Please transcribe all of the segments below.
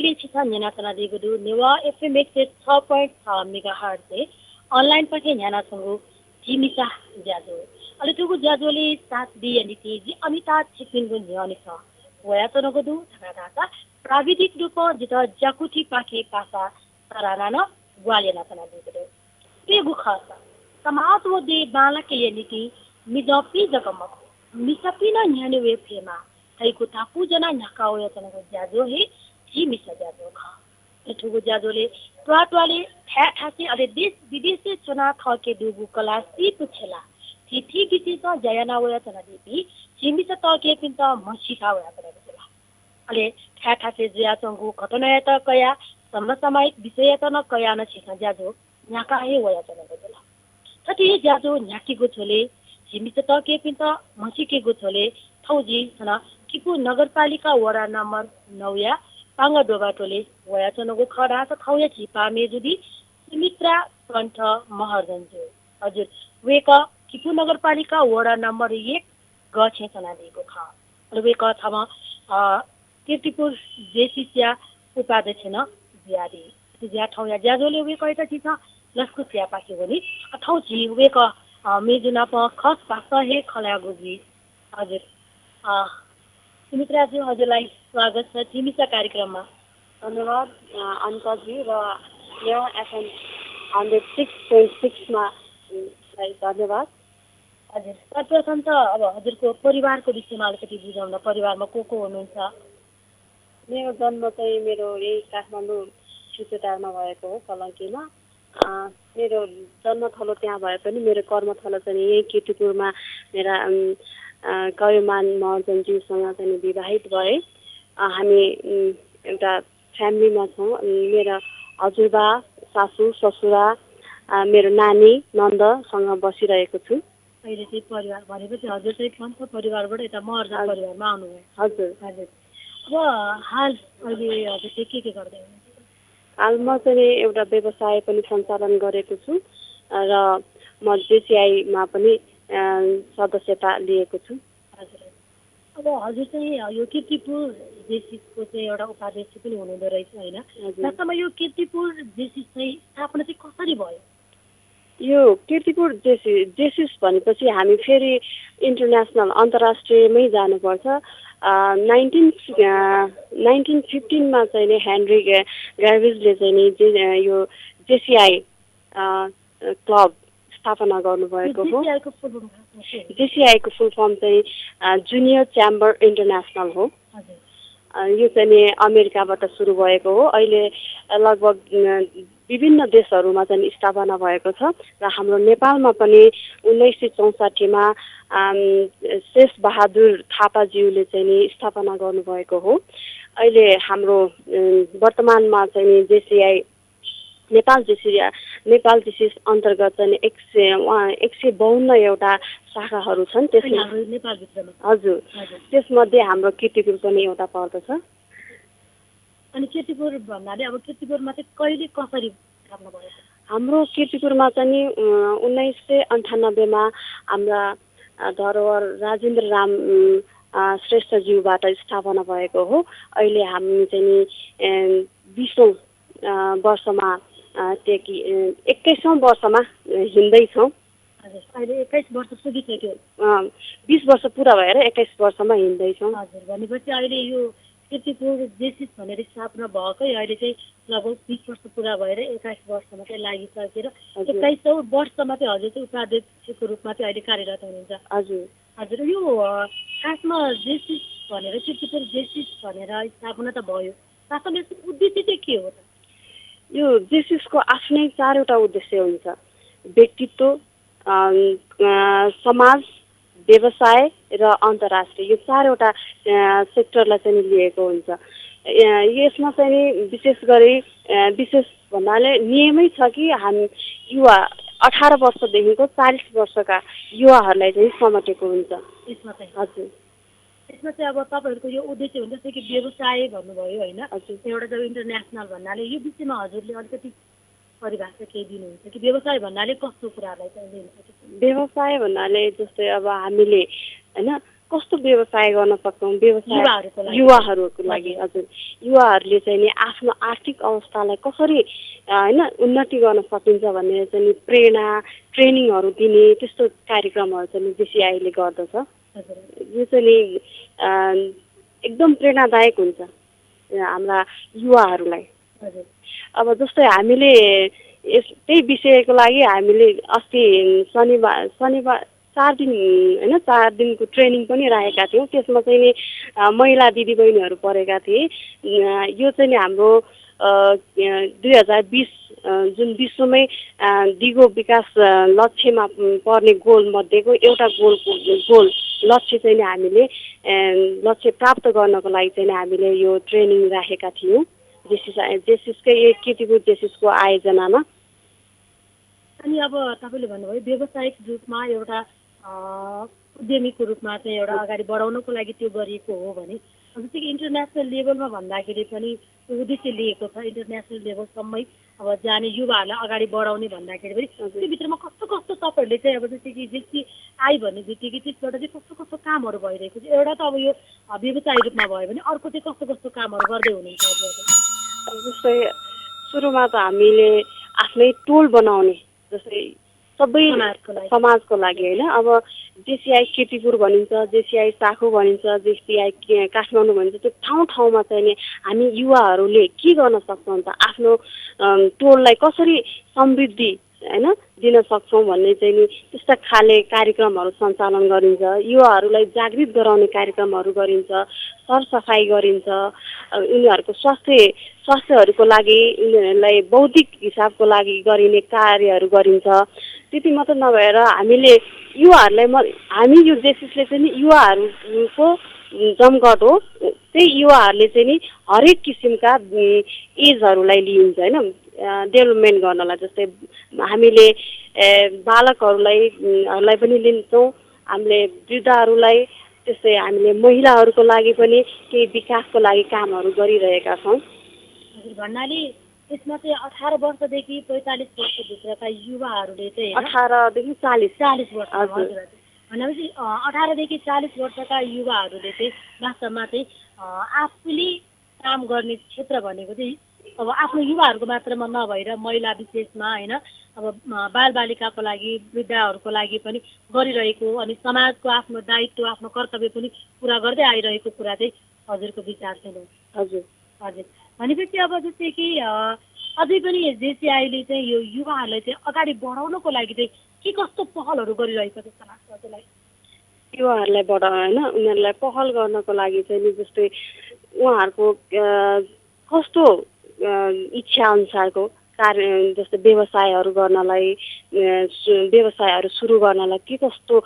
अहिले छिसा न्याना तना दिगुदु Newa FM 106.6 megahertz online पनि न्याना संगु जिमिसा ज्याजो अले तुगु ज्याजोले साथ दिएनिति जि अनिता छिकिङगु न्यानिस वया तनगुदु थाका प्राविधिक रूप जित जाकुटी पाखे पासा तराना ग्वालेना तना दिगुदु पे गुखासा समाज वो दे बाला के यनिति मिजपी जगमक मिसपिना न्याने वे फेमा तैको तापु जना नकाओ या तनगु ज्याजो हे जी मिसा ज्याजो खा एठुगु ज्याजोले ट्वाटवाले ठासे अले देश विदेश से चुना थके दुगु कला सी पुछेला थिथि गिति त जयना वया तना दिपि जिमिसा तके पिन्त मसिका वया तना दिला अले ठासे ज्या चंगु घटना त कया समसामयिक विषय त न कया न छिसा ज्याजो न्याका हे वया तना दिला तति ज्याजो न्याकीगु छोले जिमिसा तके पिन्त मसिकेगु छोले थौजी छना किपु नगरपालिका वडा नम्बर 9 या पांगा डोबाटोले वयाचनको खडा त थौया छिपा मेजुदी सुमित्रा कण्ठ महर्जनजु हजुर वेक किपु नगरपालिका वडा नम्बर 1 गछे तना दिएको ख वेक थमा कीर्तिपुर जेसिसिया उपाध्यक्ष न ज्यादी ज्या थौया ज्याजोले वेक eta छिसा लस्कु स्या पाके पनि थौ छि वेक मेजुना प खस पास हे खलागुजी हजुर सुमित्राजी हजुरलाई स्वागत छ जिमिसा कार्यक्रममा धन्यवाद अनिताजी र यहाँ एफएम 106.6 मा धन्यवाद हजुर सर्वप्रथम त अब हजुरको परिवारको विषयमा अलिकति बुझाउन परिवारमा को हुनुहुन्छ मेरो जन्म चाहिँ मेरो यही काठमाडौँ सुतेटारमा भएको हो कलङ्कीमा मेरो जन्मथलो त्यहाँ भए पनि मेरो कर्मथलो चाहिँ यही कीर्तिपुरमा मेरा कयमान महर्जनज्यूसँग चाहिँ विवाहित भए हामी एउटा फ्यामिलीमा छौँ मेरा हजुरबा सासू ससुरा मेरो नानी नन्दसँग बसिरहेको छु अहिले चाहिँ परिवार भनेपछि हजुर चाहिँ पन्थ परिवारबाट यता महर्जन परिवारमा आउनुभयो हजुर हजुर अब हाल अहिले हजुर चाहिँ के गर्दै हुनुहुन्छ हाल म चाहिँ एउटा व्यवसाय पनि सञ्चालन गरेको छु र म जेसीआईमा पनि सदस्यता लिएको छु हजुर अब हजुर चाहिँ यो कीर्तिपुर जेसिसको चाहिँ एउटा उपाध्यक्ष पनि हुनुहुँदो रहेछ होइन वास्तवमा यो कीर्तिपुर जेसिस चाहिँ स्थापना चाहिँ कसरी भयो यो कीर्तिपुर जेसिस भनेपछि हामी फेरि इन्टरनेसनल अन्तर्राष्ट्रियमै जानुपर्छ 1915 मा चाहिँ नि हेनरी ग्याभिजले चाहिँ नि यो जेसीआई क्लब स्थापना गर्नुभएको हो जेसीआईको फुल फर्म चाहिँ जुनियर च्याम्बर इन्टरनेसनल हो यो चाहिँ अमेरिकाबाट सुरु भएको हो अहिले लगभग विभिन्न देशहरूमा चाहिँ स्थापना भएको छ र हाम्रो नेपालमा पनि 1964 मा शेष बहादुर थापाज्यूले चाहिँ नि स्थापना गर्नुभएको हो अहिले हाम्रो वर्तमानमा चाहिँ जेसीआई नेपाल जेसिस अन्तर्गत चाहिँ 152 एउटा शाखाहरू छन् त्यसमा नेपालभित्रमा हजुर त्यसमध्ये हाम्रो कीर्तिपुर पनि एउटा पर्दछ अनि कीर्तिपुर भन्नाले अब कीर्तिपुरमा चाहिँ कहिले कसरी स्थापना भयो हाम्रो कीर्तिपुरमा चाहिँ 1998 मा हाम्रा धरोहर राजेन्द्र राम श्रेष्ठज्यूबाट स्थापना भएको हो अहिले हामी चाहिँ 20औं वर्षमा 21औं वर्षमा हिँड्दैछौँ अहिले 21 वर्ष पुगिसक्यो 20 वर्ष पुरा भएर 21 वर्षमा हिँड्दैछौँ हजुर भनेपछि अहिले यो कीर्तिपुर जेसिस भनेर स्थापना भएकै अहिले चाहिँ लगभग 20 वर्ष पुरा भएर 21 वर्षमा चाहिँ लागिसकेर 21औं वर्षमा चाहिँ हजुर चाहिँ उपाध्यक्षको रूपमा चाहिँ अहिले कार्यरत हुनुहुन्छ हजुर हजुर यो खासमा जेसिस भनेर कीर्तिपुर जेसिस भनेर स्थापना त भयो वास्तवमा यसको उद्देश्य चाहिँ के हो त यो जेसिसको आफ्नै 4वटा उद्देश्य हुन्छ व्यक्तित्व समाज व्यवसाय र अन्तर्राष्ट्रिय यो 4वटा सेक्टरलाई चाहिँ लिएको हुन्छ यसमा चाहिँ विशेष भन्नाले नियमै छ कि हामी युवा 18 वर्षदेखिको 40 वर्षका युवाहरूलाई चाहिँ समेटेको हुन्छ यसमा चाहिँ हजुर यसमा चाहिँ अब तपाईहरुको यो उद्देश्य हुन्छ कि व्यवसाय भन्नुभयो हैन एउटा जब इन्टरनेसनल भन्नाले यो विषयमा हजुरले अलिकति परिभाषा केही दिनुहुन्छ कि व्यवसाय भन्नाले कस्तो कुरालाई चाहिँ लिन्छ व्यवसाय भन्नाले जस्तै अब हामीले हैन कस्तो व्यवसाय गर्न सक्छौँ, व्यवसाय युवाहरूको लागि। हजुर, युवाहरूले चाहिँ नि आफ्नो आर्थिक अवस्थालाई कसरी होइन उन्नति गर्न सकिन्छ भनेर चाहिँ प्रेरणा ट्रेनिङहरू दिने त्यस्तो कार्यक्रमहरू चाहिँ जेसिआईले गर्दछ। यो चाहिँ एकदम प्रेरणादायक हुन्छ हाम्रा युवाहरूलाई। अब जस्तै हामीले त्यही विषयको लागि हामीले अस्ति शनिबार 4 दिनको ट्रेनिङ पनि राखेका थियौँ। त्यसमा चाहिँ नि महिला दिदीबहिनीहरू परेका थिए। यो चाहिँ नि हाम्रो 2020 जुन विश्वमै दिगो विकास लक्ष्यमा पर्ने गोल मध्येको एउटा गोल लक्ष्य चाहिँ हामीले लक्ष्य प्राप्त गर्नको लागि चाहिँ हामीले यो ट्रेनिङ राखेका थियौँ जेसिसकै केटीपुर जेसिसको आयोजनामा। अनि अब तपाईँले भन्नुभयो व्यावसायिक रूपमा एउटा उद्यमीको रूपमा चाहिँ एउटा अगाडि बढाउनको लागि त्यो गरिएको हो भने जस्तै कि इन्टरनेसनल लेभलमा भन्दाखेरि पनि उद्देश्य लिएको छ इन्टरनेसनल लेभलसम्मै अब जाने युवाहरूलाई अगाडि बढाउने भन्दाखेरि पनि त्यो भित्रमा कस्तो कस्तो तपाईँहरूले चाहिँ अब जस्तै कि जेसिआई भन्ने बित्तिकै त्यसबाट चाहिँ कस्तो कस्तो कामहरू भइरहेको छ? एउटा त अब यो व्यवसाय रूपमा भयो भने अर्को चाहिँ कस्तो कस्तो कामहरू गर्दै हुनुहुन्छ? जस्तै सुरुमा त हामीले आफ्नै टोल बनाउने, जस्तै सबै समाजको लागि होइन। अब जेसिआई केटीपुर भनिन्छ, जेसिआई साखु भनिन्छ, जेसिआई काठमाडौँ भनिन्छ, त्यो ठाउँमा चाहिँ नि हामी युवाहरूले के गर्न सक्छौँ त आफ्नो टोललाई कसरी समृद्धि होइन दिन सक्छौँ भन्ने चाहिँ नि त्यस्ता खाले कार्यक्रमहरू सञ्चालन गरिन्छ। युवाहरूलाई जागृत गराउने कार्यक्रमहरू गरिन्छ, सरसफाइ गरिन्छ, उनीहरूको स्वास्थ्यहरूको लागि उनीहरूलाई बौद्धिक हिसाबको लागि गरिने कार्यहरू गरिन्छ। त्यति मात्र नभएर हामीले युवाहरूलाई हामी यो जेसिसले चाहिँ नि युवाहरूको जमघट हो। त्यही युवाहरूले चाहिँ नि हरेक किसिमका एजहरूलाई लिइन्छ होइन डेभलपमेन्ट गर्नलाई। जस्तै हामीले बालकहरूलाई पनि लिन्छौँ, हामीले वृद्धहरूलाई, त्यस्तै हामीले महिलाहरूको लागि पनि केही विकासको लागि कामहरू गरिरहेका छौँ। भन्नाले यसमा चाहिँ 18 वर्षदेखि 45 वर्षभित्रका युवाहरूले चाहिँ 18 देखि 40 वर्ष भनेपछि 18 देखि 40 वर्षका युवाहरूले चाहिँ वास्तवमा चाहिँ आफूले काम गर्ने क्षेत्र भनेको चाहिँ अब आफ्नो युवाहरूको मात्रमा नभएर महिला विशेषमा होइन अब बालबालिकाको लागि वृद्धहरूको लागि पनि गरिरहेको अनि समाजको आफ्नो दायित्व आफ्नो कर्तव्य पनि पुरा गर्दै आइरहेको कुरा चाहिँ हजुरको विचार चाहिँ हजुर हजुर भनेपछि अब जस्तै कि अझै पनि जेसिआईले चाहिँ यो युवाहरूलाई चाहिँ अगाडि बढाउनको लागि चाहिँ के कस्तो पहलहरू गरिरहेको छ जस्तो लाग्छ हजुरलाई? युवाहरूलाई होइन उनीहरूलाई पहल गर्नको लागि चाहिँ नि जस्तै उहाँहरूको कस्तो इच्छा अनुसारको कार्य जस्तै व्यवसायहरू गर्नलाई व्यवसायहरू सुरु गर्नलाई के कस्तो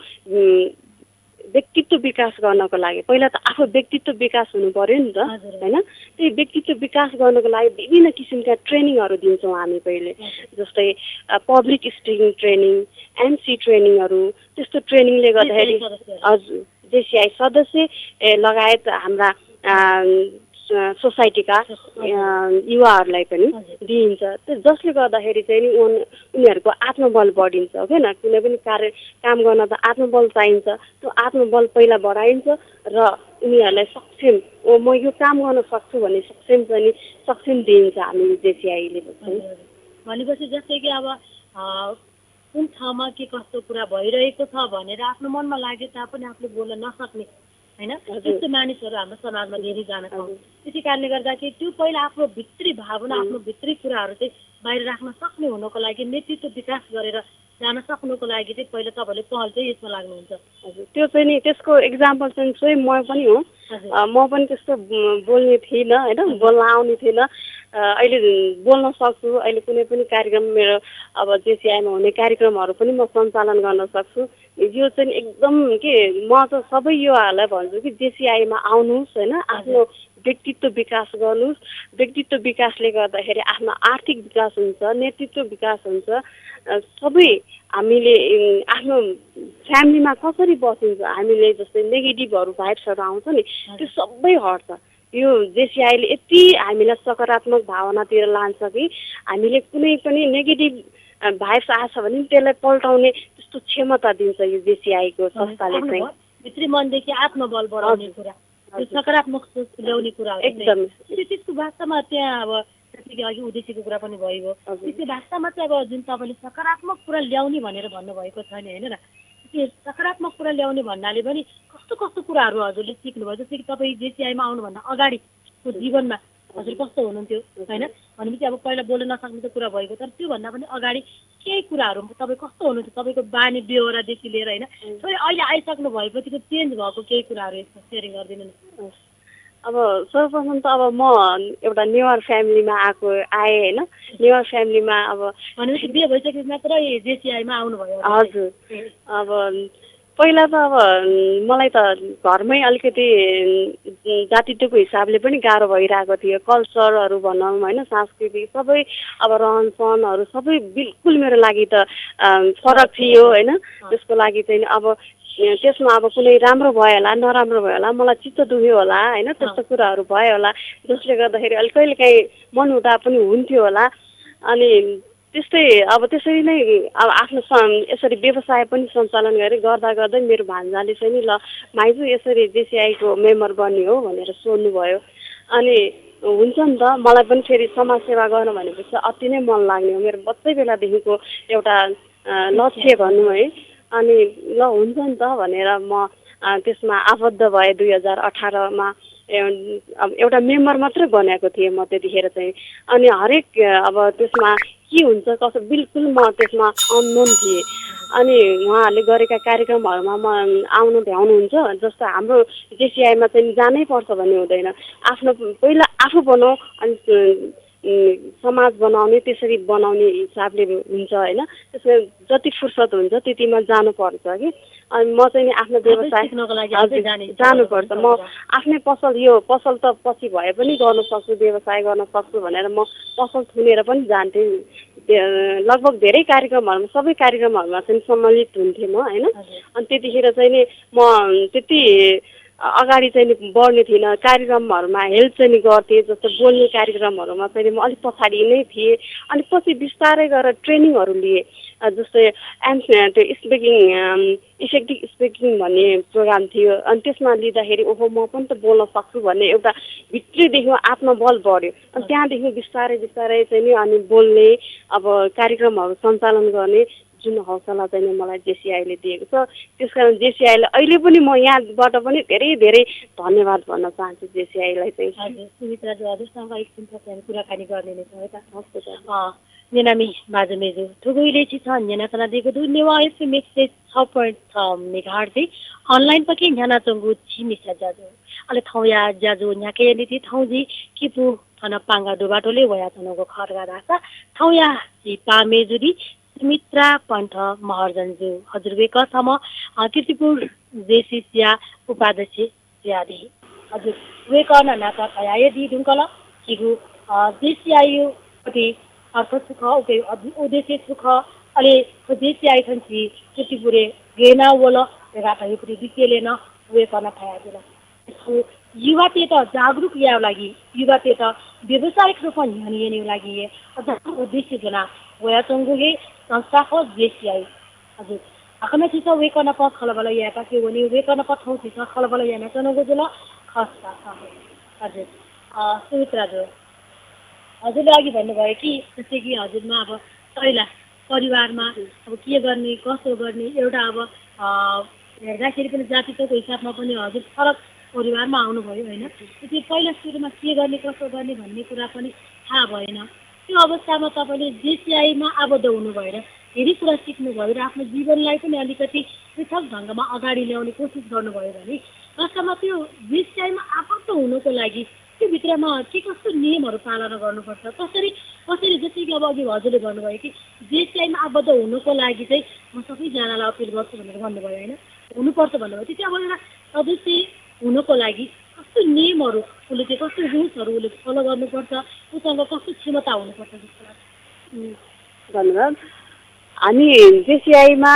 व्यक्तित्व विकास गर्नको लागि पहिला त आफू व्यक्तित्व विकास हुनु पर्यो नि त होइन। त्यही व्यक्तित्व विकास गर्नको लागि विभिन्न किसिमका ट्रेनिङहरू दिन्छौँ हामी पहिले। जस्तै पब्लिक स्पिकिङ ट्रेनिङ, एमसी ट्रेनिङहरू, त्यस्तो ट्रेनिङले गर्दाखेरि हजुर जेसिआई सदस्य लगायत हाम्रा सोसाइटीका युवाहरूलाई पनि दिइन्छ। जसले गर्दाखेरि चाहिँ नि उनीहरूको आत्मबल बढिन्छ होइन। कुनै पनि काम गर्न त आत्मबल चाहिन्छ, त्यो आत्मबल पहिला बढाइन्छ र उनीहरूलाई सक्षम म यो काम गर्न सक्छु भन्ने सक्षम दिइन्छ हामी जेसिआईले। भनेपछि जस्तै कि अब कुन ठाउँमा के कस्तो कुरा भइरहेको छ भनेर आफ्नो मनमा लागे तापनि आफूले बोल्न नसक्ने होइन त्यस्तो मानिसहरू हाम्रो समाजमा धेरै जान छौँ। त्यसै कारणले गर्दाखेरि त्यो पहिला आफ्नो भित्री भावना आफ्नो भित्री कुराहरू चाहिँ बाहिर राख्न सक्ने हुनको लागि नेतृत्व विकास गरेर जान सक्नुको लागि चाहिँ पहिला तपाईँहरूले पहल चाहिँ यसमा लाग्नुहुन्छ। हजुर त्यो चाहिँ नि त्यसको एक्जाम्पल चाहिँ स्वयं म पनि हो। म पनि त्यस्तो बोल्ने थिइनँ होइन, बोल्न आउने थिएन। अहिले बोल्न सक्छु। अहिले कुनै पनि कार्यक्रम मेरो अब जेसिआईमा हुने कार्यक्रमहरू पनि म सञ्चालन गर्न सक्छु। यो चाहिँ एकदम के म त सबै युवाहरूलाई भन्छु कि जेसिआईमा आउनुहोस् होइन, आफ्नो व्यक्तित्व विकास गर्नुहोस्। व्यक्तित्व विकासले गर्दाखेरि आफ्नो आर्थिक विकास हुन्छ, नेतृत्व विकास हुन्छ। सबै हामीले आफ्नो फ्यामिलीमा कसरी बसिन्छ हामीले जस्तै नेगेटिभहरू भाइब्सहरू आउँछ नि त्यो सबै हट्छ। यो जेसिआईले यति हामीलाई सकारात्मक भावनातिर लान्छ कि हामीले कुनै पनि नेगेटिभ भाइब्स आछ भने त्यसलाई पल्टाउने त्यस्तो क्षमता दिन्छ यो जेसिआईको संस्थाले चाहिँ। भित्री मनदेखि आत्मबल बढाउने कुरा, त्यो सकारात्मक सोच ल्याउने कुराहरू एकदम त्यसको वास्तवमा त्यहाँ अब जतिकै अघि उद्देश्यको कुरा पनि भयो त्यसको वास्तवमा चाहिँ अब जुन तपाईँले सकारात्मक कुरा ल्याउने भनेर भन्नुभएको छ नि होइन र, त्यो सकारात्मक कुरा ल्याउने भन्नाले पनि कस्तो कस्तो कुराहरू हजुरले सिक्नुभयो? जस्तै कि तपाईँ जेसिआईमा आउनुभन्दा अगाडिको जीवनमा हजुर कस्तो हुनुहुन्थ्यो होइन भनेपछि अब पहिला बोल्न नसक्ने त कुरा भएको, तर त्योभन्दा पनि अगाडि केही कुराहरू तपाईँ कस्तो हुनुहुन्थ्यो, तपाईँको बानी बेहोरादेखि लिएर होइन थोरै अहिले आइसक्नु भएपछिको चेन्ज भएको केही कुराहरू यसमा सेयरिङ गरिदिनु न। अब सर्वप्रथम त अब म एउटा नेवार फ्यामिलीमा आएँ होइन, नेवार फ्यामिलीमा अब भनेपछि बिहे भइसकेपछि मात्र जेसिआईमा आउनुभयो? हजुर। अब पहिला त अब मलाई त घरमै अलिकति जातित्वको हिसाबले पनि गाह्रो भइरहेको थियो, कल्चरहरू भनौँ होइन, सांस्कृतिक सबै अब रहनसहनहरू सबै बिल्कुल मेरो लागि त फरक थियो होइन। त्यसको लागि चाहिँ अब त्यसमा अब कुनै राम्रो भयो होला नराम्रो भयो होला, मलाई चित्त दुख्यो होला होइन, त्यस्तो कुराहरू भयो होला जसले गर्दाखेरि अलिक कहिलेकाहीँ मनमुटाव पनि हुन्थ्यो होला। अनि त्यस्तै अब त्यसरी नै अब आफ्नो यसरी व्यवसाय पनि सञ्चालन गरेँ, गर्दा गर्दै मेरो भान्जाले चाहिँ नि ल माइजू यसरी जेसिआईको मेम्बर बन्ने हो भनेर सोध्नुभयो। अनि हुन्छ नि त, मलाई पनि फेरि समाजसेवा गर्नु भनेपछि अति नै मन लाग्ने हो, मेरो बच्चै बेलादेखिको एउटा लक्ष्य भनौँ है। अनि ल हुन्छ नि त भनेर म त्यसमा आबद्ध भएँ। 2018मा अब एउटा मेम्बर मात्रै बनाएको थिएँ म त्यतिखेर चाहिँ। अनि हरेक अब त्यसमा के हुन्छ कसो बिल्कुल म त्यसमा अननोन थिएँ। अनि उहाँहरूले गरेका कार्यक्रमहरूमा म आउनु भ्याउनुहुन्छ, जस्तो हाम्रो जेसिआईमा चाहिँ जानै पर्छ भन्ने हुँदैन, आफ्नो पहिला आफू बनाऊ अनि समाज बनाउने त्यसरी बनाउने हिसाबले हुन्छ होइन। त्यसमा जति फुर्सद हुन्छ त्यतिमा जानुपर्छ कि। अनि म चाहिँ नि आफ्नो व्यवसाय जानुपर्छ, म आफ्नै पसल यो पसल त पछि भए पनि गर्न सक्छु, व्यवसाय गर्न सक्छु भनेर म पसल थुनेर पनि जान्थेँ। लगभग धेरै कार्यक्रमहरूमा सबै कार्यक्रमहरूमा चाहिँ सम्मिलित हुन्थेँ म होइन। अनि त्यतिखेर चाहिँ नि म त्यति अगाडि चाहिँ नि बढ्ने थिइनँ, कार्यक्रमहरूमा हेल्प चाहिँ नि गर्थेँ, जस्तो बोल्ने कार्यक्रमहरूमा चाहिँ म अलिक पछाडि नै थिएँ। अनि पछि बिस्तारै गरेर ट्रेनिङहरू लिएँ, जस्तै त्यो इफेक्टिभ स्पिकिङ भन्ने प्रोग्राम थियो। अनि त्यसमा लिँदाखेरि ओहो म पनि त बोल्न सक्छु भन्ने एउटा भित्रैदेखि आत्मबल बढ्यो। अनि त्यहाँदेखि बिस्तारै बिस्तारै चाहिँ नि अनि बोल्ने अब कार्यक्रमहरू सञ्चालन गर्ने जुन हौसला चाहिँ नि मलाई जेसिआईले दिएको छ। त्यस कारण जेसिआईले अहिले पनि म यहाँबाट पनि धेरै धेरै धन्यवाद भन्न चाहन्छु जेसिआईलाई चाहिँ। हजुर सुमित्राजु, हजुरसँग एकछिन हामी कुराकानी गर्ने नै छौँ है त। नेनामी बाजुमेजु ठुगुइले छि छ न्याना दिएको दु नेवा एफएम 106.6 मेगाहर्ज अनलाइन पके न्याना चंगु छिमिसा जाजु अले थौया जाजु न्याके निति थौजी किपु थन पांगा दुबाटोले वया तनको खरगा रासा थौया छि पामेजुरी सुमित्रा पन्थ महर्जनजु हजुरबे कसम किर्तिपुर जेसिसिया उपाध्यक्ष ज्यादी हजुर वे कर्न नाता खयाए दि दुंकल किगु जेसिआईयु पति अर्थ सुख ओके उद्देश्य सुख अले जेसिआई खन्सी किर्तिपुरे गेना वला राता युपति दिकेले न वे कर्न खया दिला युवा त जागरुक ल्याउ लागि युवा त व्यावसायिक रूपमा हिँड्ने लागि अझ उद्देश्य जना वया चंगुगे संस्था हो जेसिआई हजुर आखना छिस वेकन प खलबल याका के वनी वेकन प थौ छिस खलबल याना चनगो जुल खस्ता छ हजुर सुमित्राजु हजुरले अघि भन्नुभयो कि जस्तै कि हजुरमा अब पहिला परिवारमा अब के गर्ने कसो गर्ने एउटा अब हेर्दाखेरि पनि जातित्वको हिसाबमा पनि हजुर फरक परिवारमा आउनुभयो होइन। त्यो पहिला सुरुमा के गर्ने कसो गर्ने भन्ने कुरा पनि थाहा भएन। त्यो अवस्थामा तपाईँले जेसिआईमा आबद्ध हुनु भएर धेरै कुरा सिक्नुभयो र आफ्नो जीवनलाई पनि अलिकति पृथक ढङ्गमा अगाडि ल्याउने कोसिस गर्नुभयो भने वास्तवमा त्यो जेसिआईमा आबद्ध हुनुको लागि त्यो भित्रमा के कस्तो नियमहरू पालना गर्नुपर्छ, कसरी जस्तै कि अब अघि हजुरले भन्नुभयो कि जेसिआईमा आबद्ध हुनुको लागि चाहिँ म सबैजनालाई अपिल गर्छु भनेर भन्नुभयो होइन, हुनुपर्छ भन्नुभयो। त्यो चाहिँ अब एउटा सदस्य हुनुको लागि कस्तो नियमहरू उसले चाहिँ कस्तो रुल्सहरू उसले फलो गर्नुपर्छ, उसँग कस्तो क्षमता हुनुपर्छ जस्तो लाग्छ? धन्यवाद। हामी जेसिआईमा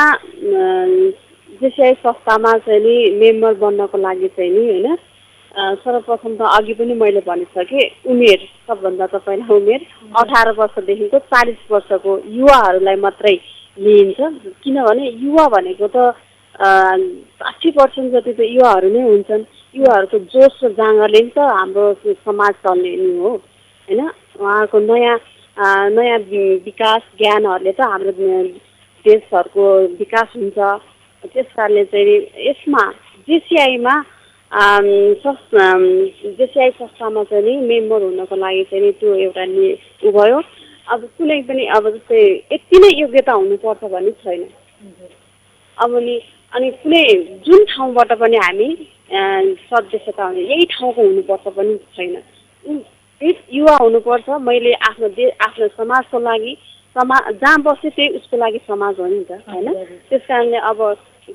जेसिआई संस्थामा चाहिँ नि मेम्बर बन्नको लागि चाहिँ नि होइन सर्वप्रथम त अघि पनि मैले भनिसकेँ उमेर सबभन्दा त पहिला उमेर 18 वर्षदेखिको 40 वर्षको युवाहरूलाई मात्रै लिइन्छ। किनभने युवा भनेको त 80% जति त युवाहरू नै हुन्छन्। युवाहरूको जोस र जाँगरले नि त हाम्रो समाज चल्ने नि हो होइन। उहाँहरूको नयाँ विकास ज्ञानहरूले त हाम्रो देशहरूको विकास हुन्छ। त्यस कारणले चाहिँ यसमा जेसिआईमा जेसिआई संस्थामा चाहिँ नि मेम्बर हुनको लागि चाहिँ त्यो एउटा उ भयो। अब कुनै पनि अब जस्तै यति नै योग्यता हुनुपर्छ भन्ने छैन। अब अनि कुनै जुन ठाउँबाट पनि हामी सदस्यता हुने यही ठाउँको हुनुपर्छ पनि छैन। युवा हुनुपर्छ। मैले आफ्नो समाजको लागि जहाँ बस्यो त्यही उसको लागि समाज हो नि त होइन। त्यस कारणले अब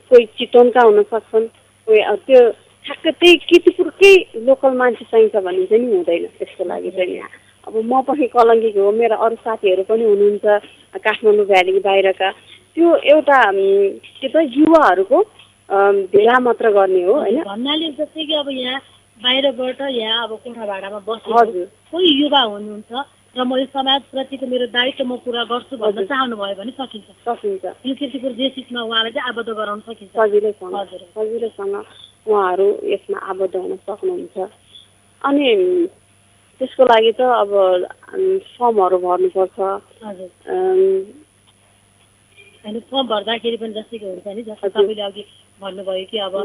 कोही चितवनका हुन सक्छन्, कोही त्यो ठ्याक्कै त्यही किर्तिपुरकै लोकल मान्छे चाहिन्छ भन्ने चाहिँ नि हुँदैन। त्यसको लागि चाहिँ अब म पनि कलङ्कीको हो, मेरा अरू साथीहरू पनि हुनुहुन्छ काठमाडौँ भ्याली बाहिरका। त्यो एउटा के त युवाहरूको भेला मात्र गर्ने हो होइन। भन्नाले जस्तै कि अब यहाँ बाहिरबाट यहाँ अब कोठा भाडामा बसेको कोही युवा हुनुहुन्छ र म यो समाजप्रतिको मेरो दायित्व म पुरा गर्छु भन्न चाहनुभयो भने सकिन्छ। यो किर्तिपुर जेसिसमा उहाँलाई चाहिँ आबद्ध गराउन सकिन्छ सजिलैसँग उहाँहरू यसमा आबद्ध हुन सक्नुहुन्छ। अनि त्यसको लागि त अब फर्महरू भर्नुपर्छ। होइन फर्म भर्दाखेरि पनि जस्तै कि हुन्छ नि, जस्तो तपाईँले अघि भन्नुभयो कि अब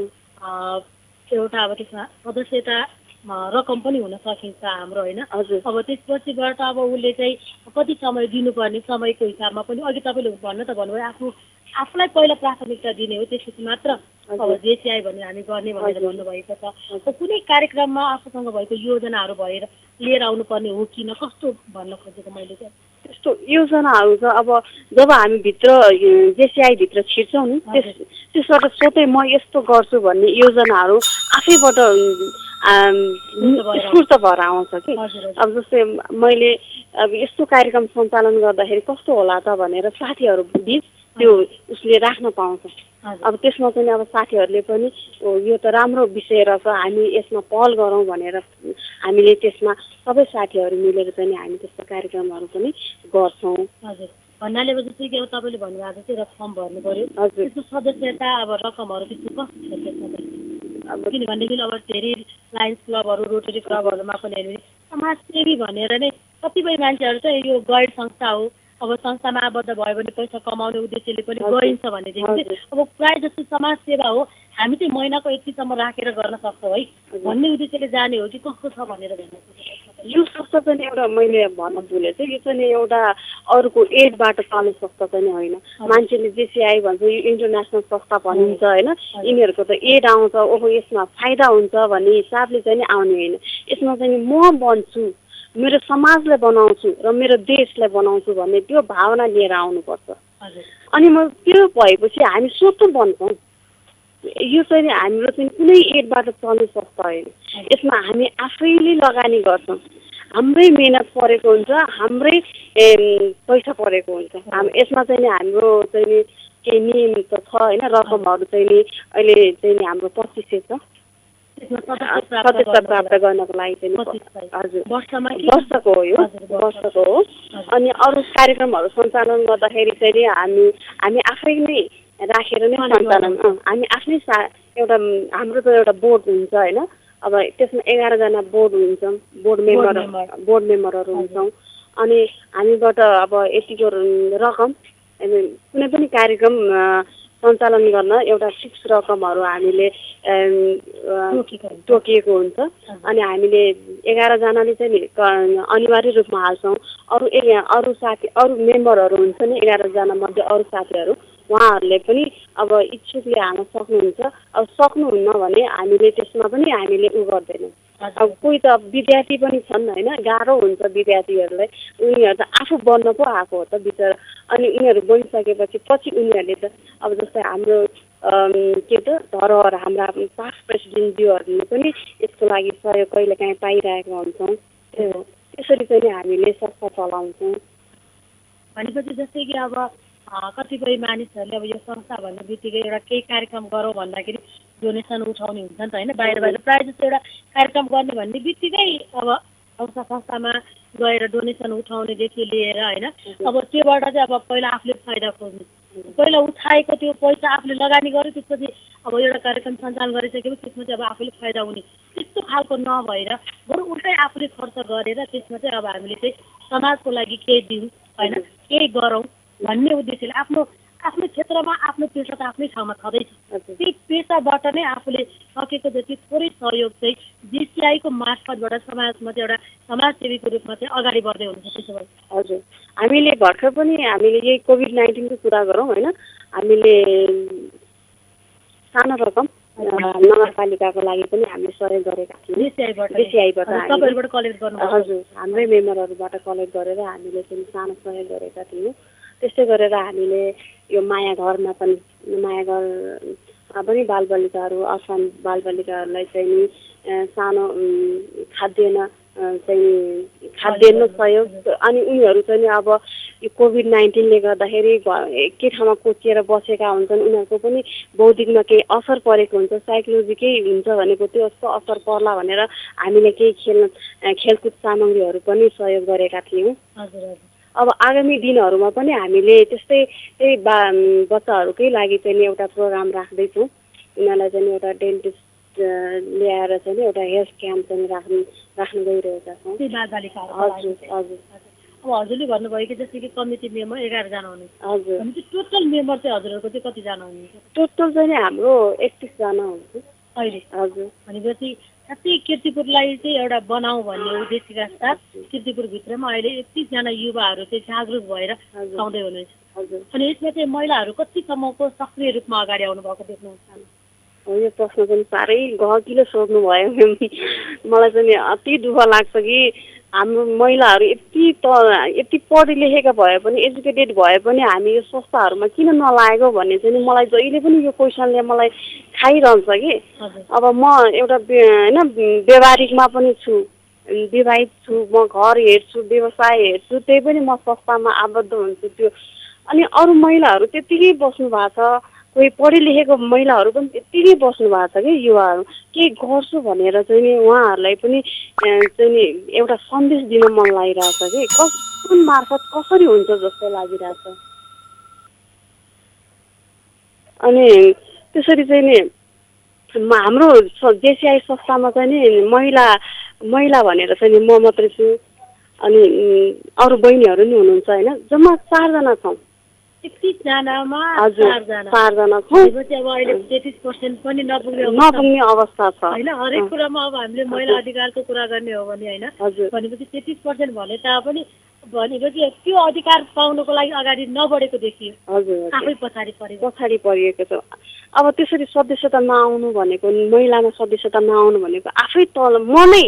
एउटा अब त्यसमा सदस्यता रकम पनि हुन सकिन्छ हाम्रो होइन। अब त्यसपछिबाट अब उसले चाहिँ कति समय दिनुपर्ने समयको हिसाबमा पनि अघि तपाईँले भन्न त भन्नुभयो आफूलाई पहिला प्राथमिकता दिने हो, त्यसपछि मात्र अब जेसिआई भन्ने हामी गर्ने भनेर भन्नुभएको छ। कुनै कार्यक्रममा आफूसँग भएको योजनाहरू भएर लिएर आउनुपर्ने हो कि न कस्तो भन्न खोजेको मैले चाहिँ त्यस्तो योजनाहरू छ। अब जब हामी भित्र जेसिआई भित्र छिर्छौँ नि त्यसबाट सोधै म यस्तो गर्छु भन्ने योजनाहरू आफैबाट स्फूर्त भएर आउँछ कि। अब जस्तै मैले अब यस्तो कार्यक्रम सञ्चालन गर्दाखेरि कस्तो होला त भनेर साथीहरू बिच त्यो उसले राख्न पाउँछ। अब त्यसमा चाहिँ अब साथीहरूले पनि यो त राम्रो विषय रहेछ, हामी यसमा पहल गरौँ भनेर हामीले त्यसमा सबै साथीहरू मिलेर चाहिँ हामी त्यस्तो कार्यक्रमहरू पनि गर्छौँ। भन्नाले जस्तै कि अब तपाईँले भन्नुभएको चाहिँ रकम भर्नु पर्यो। त्यसको सदस्यता अब रकमहरू त्यस्तो कस्तो छ अब किनभनेदेखि अब धेरै लायन्स क्लबहरू रोटरी क्लबहरूमा पनि हेर्नु समाजसेवी भनेर नै कतिपय मान्छेहरू चाहिँ यो गैर संस्था हो। अब संस्थामा आबद्ध भयो भने पैसा कमाउने उद्देश्यले पनि गरिन्छ भनेदेखि चाहिँ अब प्रायः जस्तो समाज सेवा हो, हामी चाहिँ महिनाको यतिसम्म राखेर गर्न सक्छौँ है भन्ने उद्देश्यले जाने हो कि कस्तो छ भनेर भन्नु। यो संस्था चाहिँ एउटा मैले भन्न भुलेँ चाहिँ यो चाहिँ एउटा अरूको एडबाट चल्ने संस्था चाहिँ होइन। मान्छेले जेसिआई भन्छ यो इन्टरनेसनल संस्था भनिन्छ होइन। यिनीहरूको त एड आउँछ, ओहो यसमा फाइदा हुन्छ भन्ने हिसाबले चाहिँ नि आउने होइन। यसमा चाहिँ म बन्छु, मेरो समाजलाई बनाउँछु र मेरो देशलाई बनाउँछु भन्ने त्यो भावना लिएर आउनुपर्छ। अनि म त्यो भएपछि हामी स्वतः बन्छौँ। यो चाहिँ हाम्रो चाहिँ कुनै एडबाट चल्ने संस्था होइन। यसमा हामी आफैले लगानी गर्छौँ, हाम्रै मेहनत परेको हुन्छ, हाम्रै पैसा परेको हुन्छ। यसमा चाहिँ हाम्रो चाहिँ केही नियम त छ होइन। रकमहरू चाहिँ अहिले चाहिँ हाम्रो 2500 छ सदस्यता प्राप्त गर्नको लागि चाहिँ। हजुर वर्षको हो यो, वर्षको हो। अनि अरू कार्यक्रमहरू सञ्चालन गर्दाखेरि चाहिँ हामी आफै नै राखेर नै सञ्चालन हामी आफ्नै एउटा हाम्रो त एउटा बोर्ड हुन्छ होइन। अब त्यसमा 11 जना बोर्ड हुन्छौँ, बोर्ड मेम्बरहरू हुन्छौँ। अनि हामीबाट अब यतिको रकम कुनै पनि कार्यक्रम सञ्चालन गर्न एउटा फिक्स रकमहरू हामीले तोकिएको हुन्छ। अनि हामीले 11 जनाले चाहिँ अनिवार्य रूपमा हाल्छौँ। अरू मेम्बरहरू हुन्छ नि 11 जना मध्ये अरू साथीहरू उहाँहरूले पनि अब इच्छुकले हाल्न सक्नुहुन्छ। अब सक्नुहुन्न भने हामीले त्यसमा पनि हामीले उ गर्दैनौँ। अब कोही त विद्यार्थी पनि छन् होइन, गाह्रो हुन्छ विद्यार्थीहरूलाई। उनीहरू त आफू बन्न पो आएको हो त बिचरा। अनि उनीहरू बनिसकेपछि पछि उनीहरूले त अब जस्तै हाम्रो के त धरोहर हाम्रा पास्ट प्रेसिडेन्टज्यूहरूले पनि यसको लागि सहयोग कहिलेकाहीँ पाइरहेका हुन्छौँ। त्यसरी चाहिँ हामीले संस्था चलाउँछौँ। भनेपछि जस्तै कि अब कतिपय मानिसहरूले अब यो संस्था भन्ने बित्तिकै एउटा केही कार्यक्रम गरौँ भन्दाखेरि डोनेसन उठाउने हुन्छ नि त होइन। बाहिर प्रायः जस्तो एउटा कार्यक्रम गर्ने भन्ने बित्तिकै अब संस्थामा गएर डोनेसन उठाउनेदेखि लिएर होइन अब त्योबाट चाहिँ अब पहिला आफूले फाइदा खोज्नु पहिला उठाएको त्यो पैसा आफूले लगानी गर्यो त्यसपछि अब एउटा कार्यक्रम सञ्चालन गरिसकेपछि त्यसमा चाहिँ अब आफूले फाइदा हुने त्यस्तो खालको नभएर बरु उल्टै आफूले खर्च गरेर त्यसमा चाहिँ अब हामीले चाहिँ समाजको लागि केही दिउँ होइन केही गरौँ भन्ने उद्देश्यले आफ्नो आफ्नो क्षेत्रमा आफ्नो पेसा त आफ्नै ठाउँमा छँदैछ त्यही पेसाबाट नै आफूले सकेको जति थोरै सहयोग चाहिँ जिसिआईको मार्फतबाट समाजमा चाहिँ एउटा समाजसेवीको रूपमा चाहिँ अगाडि बढ्दै हुनुहुन्छ त्यसो भए हजुर हामीले भर्खर पनि हामीले यही कोभिड-19 को कुरा गरौँ होइन हामीले सानो रकम नगरपालिकाको लागि पनि हामीले सहयोग गरेका थियौँ जिसिआईबाट तपाईँहरूबाट कलेक्ट गर्नु हजुर हाम्रै मेम्बरहरूबाट कलेक्ट गरेर हामीले चाहिँ सानो सहयोग गरेका थियौँ त्यस्तै गरेर हामीले यो माया घरमा पनि माया घरमा पनि बालबालिकाहरू असहाय बालबालिकाहरूलाई चाहिँ नि सानो खाद्यान्न सहयोग अनि उनीहरू चाहिँ अब यो कोभिड-19ले गर्दाखेरि एकै ठाउँमा कोचिएर बसेका हुन्छन् उनीहरूको पनि बौद्धिकमा केही असर परेको हुन्छ साइकोलोजिकै हुन्छ भनेको त्यो जस्तो असर पर्ला भनेर हामीले केही खेलकुद सामग्रीहरू पनि सहयोग गरेका थियौँ अब आगामी दिनहरूमा पनि हामीले त्यस्तै त्यही बच्चाहरूकै लागि चाहिँ एउटा प्रोग्राम राख्दैछौँ उनीहरूलाई चाहिँ एउटा डेन्टिस्ट ल्याएर चाहिँ एउटा हेल्थ क्याम्प चाहिँ राख्न गइरहेका छौँ हजुर हजुर अब हजुरले भन्नुभयो कि जस्तै कि कमिटी मेम्बर 11 जना हुनुहुन्छ हजुर भनेपछि टोटल मेम्बर चाहिँ हजुरहरूको चाहिँ कतिजना हुनुहुन्छ टोटल चाहिँ हाम्रो 31 जना हुन्छ अहिले हजुर भनेपछि साथै किर्तिपुरलाई चाहिँ एउटा बनाऊ भन्ने उद्देश्यका साथ किर्तिपुरभित्रमा अहिले 31 जना युवाहरू चाहिँ जागरुक भएर आउँदै हुनुहुन्छ हजुर अनि यसमा चाहिँ महिलाहरू कतिसम्मको सक्रिय रूपमा अगाडि आउनु भएको देख्नुहुन्छ यो प्रश्न पनि साह्रै गहकिलो सोध्नु भयो मलाई चाहिँ अति दुःख लाग्छ कि हाम्रो महिलाहरू यति पढे लेखेका भए पनि एजुकेटेड भए पनि हामी यो संस्थाहरूमा किन नलागेको भन्ने चाहिँ मलाई जहिले पनि यो क्वेसनले मलाई खाइरहन्छ कि अब म एउटा होइन व्यवहारिकमा पनि छु विवाहित छु म घर हेर्छु व्यवसाय हेर्छु त्यही पनि म संस्थामा आबद्ध हुन्छु त्यो अनि अरू महिलाहरू त्यतिकै बस्नु भएको छ कोही पढे लेखेको महिलाहरू पनि त्यतिकै बस्नु भएको छ कि युवाहरू केही गर्छु भनेर चाहिँ नि उहाँहरूलाई पनि चाहिँ नि एउटा सन्देश दिन मन लागिरहेछ कि कस्तो मार्फत कसरी हुन्छ जस्तो लागिरहेछ अनि त्यसरी चाहिँ नि हाम्रो जेसिआई संस्थामा चाहिँ नि महिला भनेर चाहिँ नि म मात्रै छु अनि अरू बहिनीहरू नि हुनुहुन्छ होइन जम्मा 4 जना छौँ 31 जनामा 4 जना छौँ अब अहिले 33% पनि नपुग्ने अवस्था छ होइन हरेक कुरामा अब हामीले महिला अधिकारको कुरा गर्ने हो भने होइन भनेपछि 33% भने तापनि भनेपछि त्यो अधिकार पाउनको लागि अगाडि नबढेको देखियो हजुर आफै पछाडि परिएको छ अब त्यसरी सदस्यता नआउनु भनेको महिलामा सदस्यता नआउनु भनेको आफै तल म नै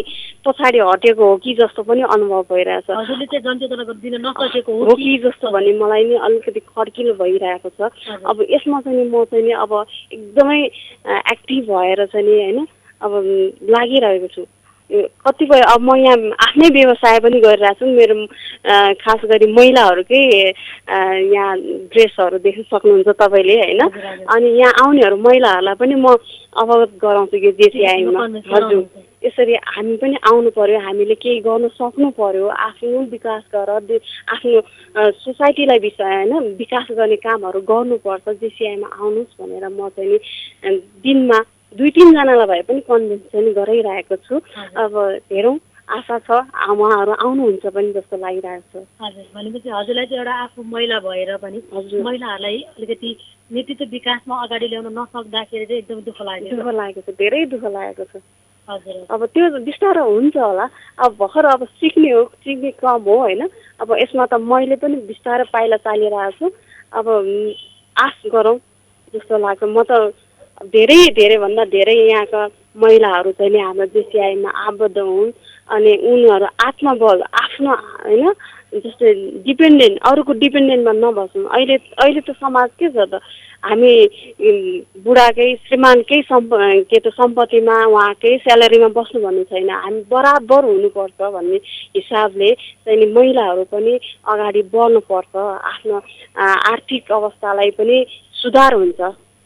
पछाडि हटेको हो कि जस्तो पनि अनुभव भइरहेछ हजुरले चाहिँ जनचेतना दिन नसकेको हो कि जस्तो भने मलाई नि अलिकति खड्किलो भइरहेको छ अब यसमा चाहिँ म चाहिँ नि अब एकदमै एक्टिभ भएर चाहिँ नि होइन अब लागिरहेको छु कतिपय अब म यहाँ आफ्नै व्यवसाय पनि गरिरहेको छु मेरो खास गरी महिलाहरूकै यहाँ ड्रेसहरू देख्न सक्नुहुन्छ तपाईँले होइन अनि यहाँ आउनेहरू महिलाहरूलाई पनि म अवगत गराउँछु यो जेसिआईमा हजुर यसरी हामी पनि आउनु पर्यो हामीले केही गर्न सक्नु पर्यो आफ्नो विकास गरेर आफ्नो सोसाइटीलाई होइन विकास गर्ने कामहरू गर्नुपर्छ जेसिआईमा आउनुहोस् भनेर म चाहिँ नि दिनमा 2-3 जनालाई भए पनि कन्भिन्स चाहिँ गराइरहेको छु अब हेरौँ आशा छ उहाँहरू आउनुहुन्छ पनि जस्तो लागिरहेको छ हजुर भनेपछि हजुरलाई चाहिँ एउटा आफू महिला भएर पनि महिलाहरूलाई अलिकति नेतृत्व विकासमा अगाडि ल्याउन नसक्दाखेरि चाहिँ एकदम दुःख लागेको छ धेरै दुःख लागेको छ हजुर अब त्यो बिस्तारो हुन्छ होला अब भर्खर अब सिक्ने क्रम हो होइन अब यसमा त मैले पनि बिस्तारो पाइला चालिरहेको छु अब आश गरौँ जस्तो लाग्छ म त धेरै भन्दा धेरै यहाँका महिलाहरू चाहिँ नि हाम्रो जेसिआईमा आबद्ध हुन् अनि उनीहरू आत्मबल आफ्नो होइन जस्तै डिपेन्डेन्ट अरूको डिपेन्डेन्टमा नबस्नु अहिले त समाज के छ त हामी बुढाकै श्रीमानकै सम्पत्तिमा उहाँकै स्यालेरीमा बस्नु भन्ने छैन हामी बराबर हुनुपर्छ भन्ने हिसाबले चाहिँ नि महिलाहरू पनि अगाडि बढ्नुपर्छ आफ्नो आर्थिक अवस्थालाई पनि सुधार हुन्छ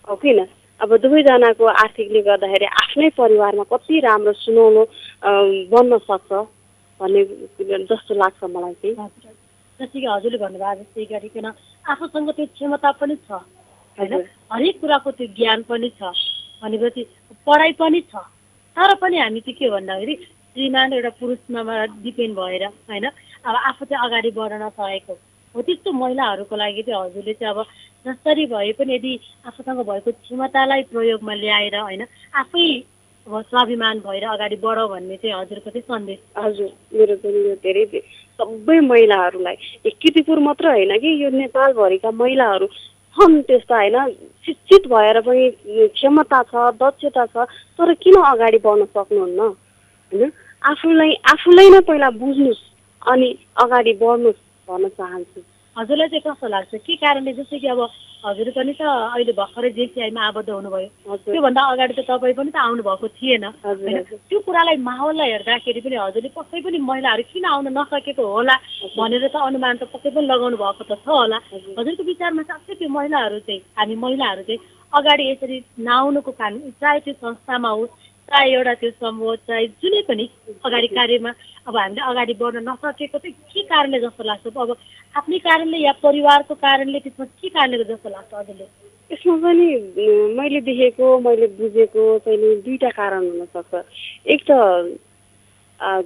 हो किन अब दुवैजनाको आर्थिकले गर्दाखेरि आफ्नै परिवारमा कति राम्रो सुनौलो बन्न सक्छ भन्ने जस्तो लाग्छ मलाई चाहिँ जस्तै कि हजुरले भन्नुभयो जस्तै गरिकन आफूसँग त्यो क्षमता पनि छ होइन, हरेक कुराको त्यो ज्ञान पनि छ भनेपछि पढाइ पनि छ, तर पनि हामी चाहिँ के भन्दाखेरि श्रीमान एउटा पुरुषमा डिपेन्ड भएर होइन अब आफू चाहिँ अगाडि बढ्न सकेको हो। त्यस्तो महिलाहरूको लागि चाहिँ हजुरले चाहिँ अब जसरी भए पनि यदि आफूसँग भएको क्षमतालाई प्रयोगमा ल्याएर होइन आफै अब स्वाभिमान भएर अगाडि बढ भन्ने चाहिँ हजुरको चाहिँ सन्देश। हजुर, मेरो पनि यो धेरै सबै महिलाहरूलाई, किर्तिपुर मात्र होइन कि यो नेपालभरिका महिलाहरू छन् त्यस्ता होइन, शिक्षित भएर पनि क्षमता छ, दक्षता छ, तर किन अगाडि बढ्न सक्नुहुन्न होइन? आफूलाई नै पहिला बुझ्नुहोस् अनि अगाडि बढ्नुहोस् भन्न चाहन्छु। हजुरलाई चाहिँ कस्तो लाग्छ के कारणले? जस्तै कि अब हजुर पनि त अहिले भर्खरै जेसिआईमा आबद्ध हुनुभयो, त्योभन्दा अगाडि त तपाईँ पनि त आउनु भएको थिएन होइन? त्यो कुरालाई माहौललाई हेर्दाखेरि पनि हजुरले पक्कै पनि महिलाहरू किन आउन नसकेको होला भनेर त अनुमान त पक्कै पनि लगाउनु भएको त छ होला। हजुरको विचारमा साँच्चै त्यो महिलाहरू चाहिँ हामी महिलाहरू चाहिँ अगाडि यसरी नआउनुको कारण चाहे त्यो संस्थामा होस् चाहे एउटा त्यो समूह चाहे जुनै पनि अगाडि कार्यमा अब हामीले अगाडि बढ्न नसकेको चाहिँ के कारणले जस्तो लाग्छ? अब आफ्नै कारणले या परिवारको कारणले, त्यसमा के कारणले जस्तो लाग्छ हजुरले? यसमा पनि मैले देखेको मैले बुझेको चाहिँ दुईटा कारण हुनसक्छ। एक त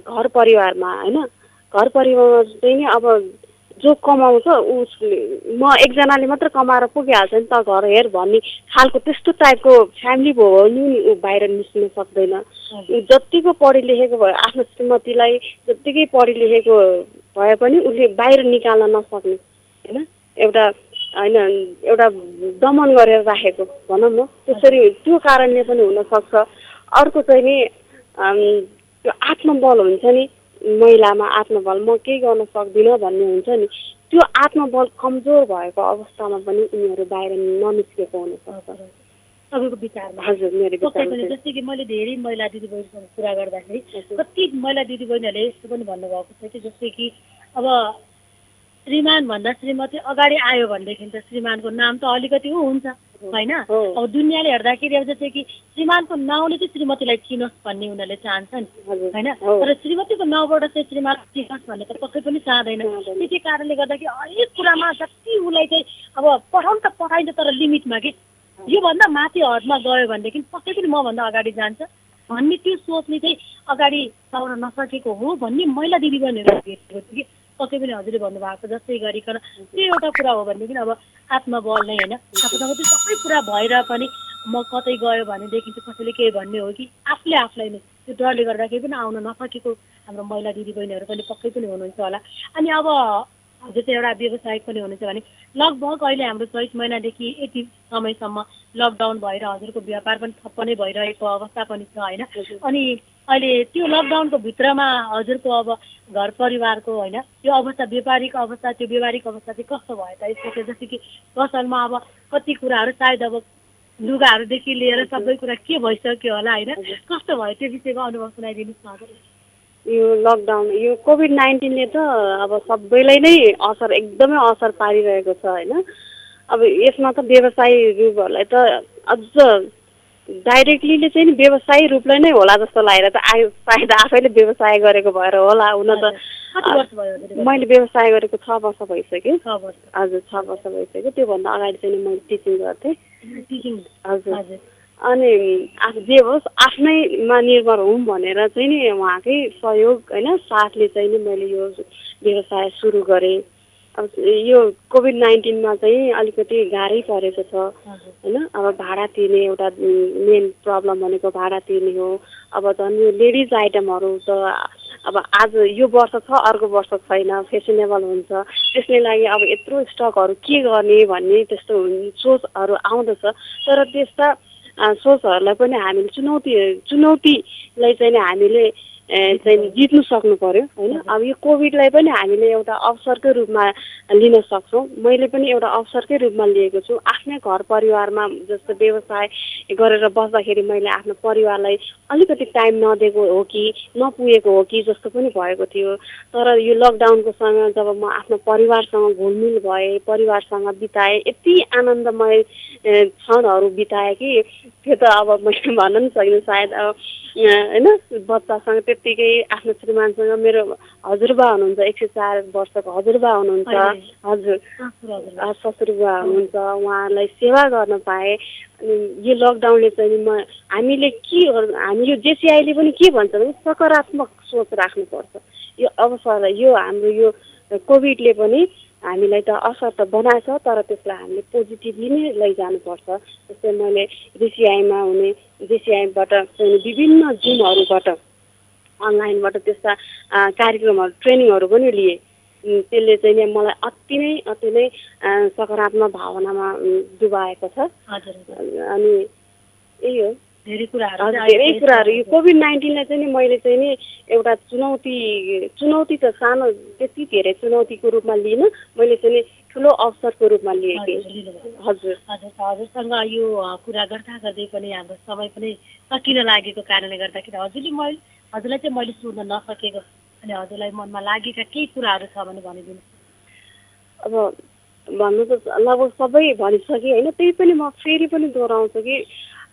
घर परिवारमा होइन, घर परिवारमा चाहिँ नि अब जो कमाउँछ उसले म एकजनाले मात्र कमाएर पुगिहाल्छ नि त घर हेर भन्ने खालको त्यस्तो टाइपको फ्यामिली भयो भने ऊ बाहिर निस्किन सक्दैन। जतिको पढे लेखेको भयो आफ्नो श्रीमतीलाई जत्तिकै पढे लेखेको भए पनि उसले बाहिर निकाल्न नसक्ने होइन, एउटा दमन गरेर राखेको भनौँ न त्यसरी, त्यो कारणले पनि हुनसक्छ। अर्को चाहिँ नि त्यो आत्मबल हुन्छ नि महिलामा, आत्मबल म केही गर्न सक्दिनँ भन्ने हुन्छ नि, त्यो आत्मबल कमजोर भएको अवस्थामा पनि उनीहरू बाहिर ननिस्केको हुनसक्छ तपाईँको विचारमा? हजुर, मेरो विचारमा जस्तै कि मैले धेरै महिला दिदीबहिनीसँग कुरा गर्दाखेरि कति महिला दिदीबहिनीहरूले यस्तो पनि भन्नुभएको छ कि जस्तै कि अब श्रीमान भन्दा श्रीमती अगाडि आयो भनेदेखि त श्रीमानको नाम त अलिकति हुन्छ होइन? अब दुनियाँले हेर्दाखेरि अब जस्तै कि श्रीमानको नाउँले चाहिँ श्रीमतीलाई चिनोस् भन्ने उनीहरूले चाहन्छन् होइन, तर श्रीमतीको नाउँबाट चाहिँ श्रीमान चिनोस् भन्ने त पक्कै पनि चाहँदैन। त्यसै कारणले गर्दाखेरि हरेक कुरामा जति उसलाई चाहिँ अब पठाउनु त पठाइन्छ तर लिमिटमा कि योभन्दा माथि हदमा गयो भनेदेखि पक्कै पनि मभन्दा अगाडि जान्छ भन्ने त्यो सोचले चाहिँ अगाडि पाउन नसकेको हो भन्ने महिला दिदीबहिनीहरू भेटेको थियो कि पक्कै पनि हजुरले भन्नुभएको जस्तै गरिकन त्यो एउटा कुरा हो भनेदेखि अब आत्मबल नै होइन, आफूसँग त्यो सबै कुरा भएर पनि म कतै गयो भनेदेखि चाहिँ कसैले के भन्ने हो कि आफूलाई नै त्यो डरले गर्दाखेरि पनि आउन नसकेको हाम्रो महिला दिदीबहिनीहरू पनि पक्कै पनि हुनुहुन्छ होला। अनि अब हजुर चाहिँ एउटा व्यवसायिक पनि हुनुहुन्छ भने लगभग अहिले हाम्रो 24 महिनादेखि यति समयसम्म लकडाउन भएर हजुरको व्यापार पनि ठप्प नै भइरहेको अवस्था पनि छ होइन? अनि अहिले त्यो लकडाउनको भित्रमा हजुरको अब घर परिवारको होइन त्यो अवस्था, व्यापारिक अवस्था चाहिँ कस्तो भयो त? यसको चाहिँ जस्तै कि पसलमा अब कति कुराहरू सायद अब लुगाहरूदेखि लिएर सबै कुरा के भइसक्यो होला होइन, कस्तो भयो त्यो विषयमा अनुभव सुनाइदिनुहोस् न हजुर। यो लकडाउन, यो कोभिड-19ले त अब सबैलाई नै एकदमै असर पारिरहेको छ होइन। अब यसमा त व्यवसायीहरूलाई त अझ डाइरेक्टली चाहिँ नि व्यवसायी रूपलाई नै होला जस्तो लागेर त आयो, सायद आफैले व्यवसाय गरेको भएर होला। हुन त मैले व्यवसाय गरेको 6 वर्ष भइसक्यो। हजुर, 6 वर्ष भइसक्यो। त्योभन्दा अगाडि चाहिँ मैले टिचिङ गर्थेँ। हजुर, अनि जे होस् आफ्नैमा निर्भर हौँ भनेर चाहिँ नि उहाँकै सहयोग होइन साथले चाहिँ नि मैले यो व्यवसाय सुरु गरेँ। अब यो कोभिड-19मा चाहिँ अलिकति गाह्रै परेको छ होइन। अब भाडा तिर्ने एउटा मेन प्रब्लम भनेको भाडा तिर्ने हो। अब झन् यो लेडिज आइटमहरू त अब आज यो वर्ष छ अर्को वर्ष छैन, फेसनेबल हुन्छ, त्यसले लागि अब यत्रो स्टकहरू के गर्ने भन्ने त्यस्तो सोचहरू आउँदछ। तर त्यस्ता सोचहरूलाई पनि हामीले चुनौतीलाई चाहिँ हामीले चाहिँ जित्नु सक्नु पर्यो होइन। अब यो कोभिडलाई पनि हामीले एउटा अवसरकै रूपमा लिन सक्छौँ। मैले पनि एउटा अवसरकै रूपमा लिएको छु। आफ्नै घर परिवारमा जस्तो व्यवसाय गरेर बस्दाखेरि मैले आफ्नो परिवारलाई अलिकति टाइम नदिएको हो कि नपुगेको हो कि जस्तो पनि भएको थियो। तर यो लकडाउनको समय जब म आफ्नो परिवारसँग घुलमिल भएँ, परिवारसँग बिताएँ, यति आनन्दमय क्षणहरू बिताएँ कि त्यो त अब मैले भन्न पनि सक्दिनँ सायद होइन। बच्चासँग त्यत्तिकै आफ्नो श्रीमानसँग मेरो हजुरबा हुनुहुन्छ 104 वर्षको हजुरबा हुनुहुन्छ हजुर ससुरबा हुनुहुन्छ उहाँलाई सेवा गर्न पाएँ। अनि यो लकडाउनले चाहिँ हामीले हामी यो जेसीआईले पनि के भन्छ भने सकारात्मक सोच राख्नुपर्छ। यो अवसर यो हाम्रो यो कोभिडले पनि हामीलाई त असर त बनाएछ तर त्यसलाई हामीले पोजिटिभली नै लैजानुपर्छ। जस्तै मैले जेसीआईबाट चाहिँ विभिन्न जुमहरूबाट अनलाइनबाट त्यस्ता कार्यक्रमहरू ट्रेनिङहरू पनि लिए। त्यसले चाहिँ मलाई अति नै सकारात्मक भावनामा डुबाएको छ। अनि यही हो धेरै कुराहरू यो कोभिड-19लाई चाहिँ मैले चाहिँ नि एउटा चुनौती त सानो त्यति धेरै चुनौतीको रूपमा लिन मैले चाहिँ ठुलो अवसरको रूपमा लिएँ। हजुरसँग यो कुरा गर्दै पनि हाम्रो समय पनि सकिन लागेको कारणले गर्दाखेरि हजुरलाई चाहिँ मैले सोध्न नसकेको अनि हजुरलाई मनमा लागेका केही कुराहरू छ भने भनिदिनु। अब भन्नु त लगभग सबै भनिसकेँ होइन, त्यही पनि म फेरि पनि दोहोऱ्याउँछु कि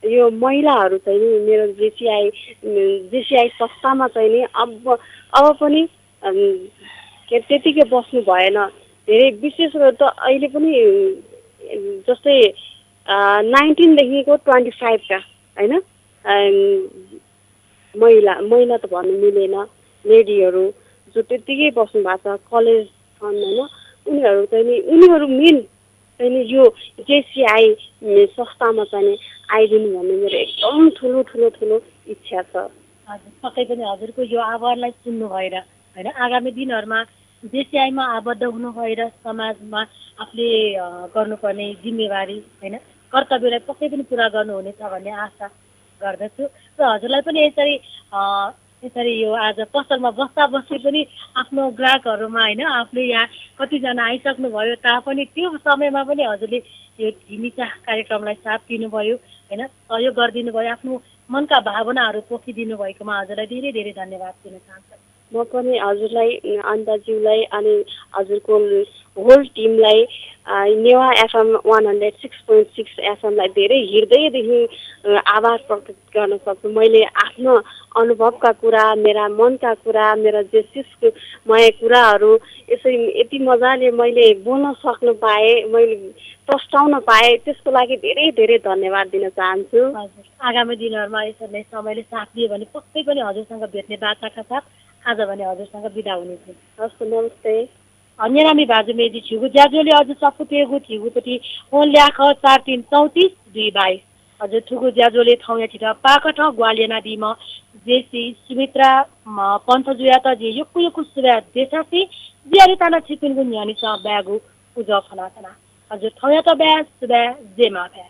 यो महिलाहरू चाहिँ नि मेरो जेसीआई संस्थामा चाहिँ नि अब पनि त्यतिकै बस्नु भएन। धेरै विशेष गरेर त अहिले पनि जस्तै 19 देखिको 25 का होइन महिला त भन्नु मिलेन, लेडीहरू जो त्यतिकै बस्नु भएको छ कलेज छन् होइन, उनीहरू मेन चाहिँ यो जेसीआई संस्थामा चाहिँ आइदिनु भन्ने मेरो एकदम ठुलो इच्छा छ। हजुर पक्कै पनि हजुरको यो आह्वानलाई सुन्नु भएर होइन आगामी दिनहरूमा जेसीआईमा आबद्ध हुनु भएर समाजमा आफूले गर्नुपर्ने जिम्मेवारी होइन कर्तव्यलाई पक्कै पनि पुरा गर्नुहुनेछ भन्ने आशा गर्दछु। र हजुरलाई पनि यसरी यो आज पसलमा बस्दा पनि आफ्नो ग्राहकहरूमा होइन आफूले यहाँ कतिजना आइसक्नुभयो तापनि त्यो समयमा पनि हजुरले यो झिमिचा कार्यक्रमलाई साथ दिनुभयो होइन, सहयोग गरिदिनु भयो, आफ्नो मनका भावनाहरू पोखिदिनु भएकोमा हजुरलाई धेरै धेरै धन्यवाद दिन चाहन्छु। म पनि हजुरलाई अन्दाज्यूलाई अनि हजुरको होल टिमलाई नेवा एफएम 106.6 एफएमलाई धेरै हृदयदेखि आभार प्रकट गर्न सक्छु। मैले आफ्नो अनुभवका कुरा, मेरा मनका कुरा, मेरा जेसिसमय कुराहरू यसरी यति मजाले मैले बोल्न सक्नु पाएँ, मैले प्रस्ताउन पाएँ, त्यसको लागि धेरै धेरै धन्यवाद दिन चाहन्छु। हजुर आगामी दिनहरूमा यसरी नै समयले साथ दियो भने पक्कै पनि हजुरसँग भेट्ने बाचाका साथ आज भने हजुरसँग बिदा हुनेछु। हस् नमस्ते। अन्यरामी बाजु मेजी छिगु ज्याजुले हजुर सपुतेगु छिगुपट्टि फोन ल्याख 4334-222 हजुर ठुगु ज्याजुले ठाउँ छिटा पाकठ ग्वालियना दिम जेसी सुमित्रा पन्थजुया त जे यो सुबा देशासी जियारी ताना छिपिनगु न्यानी छ ब्यागु उज फनातना हजुर ठाउँ त ब्या सुबा जेमा भ्या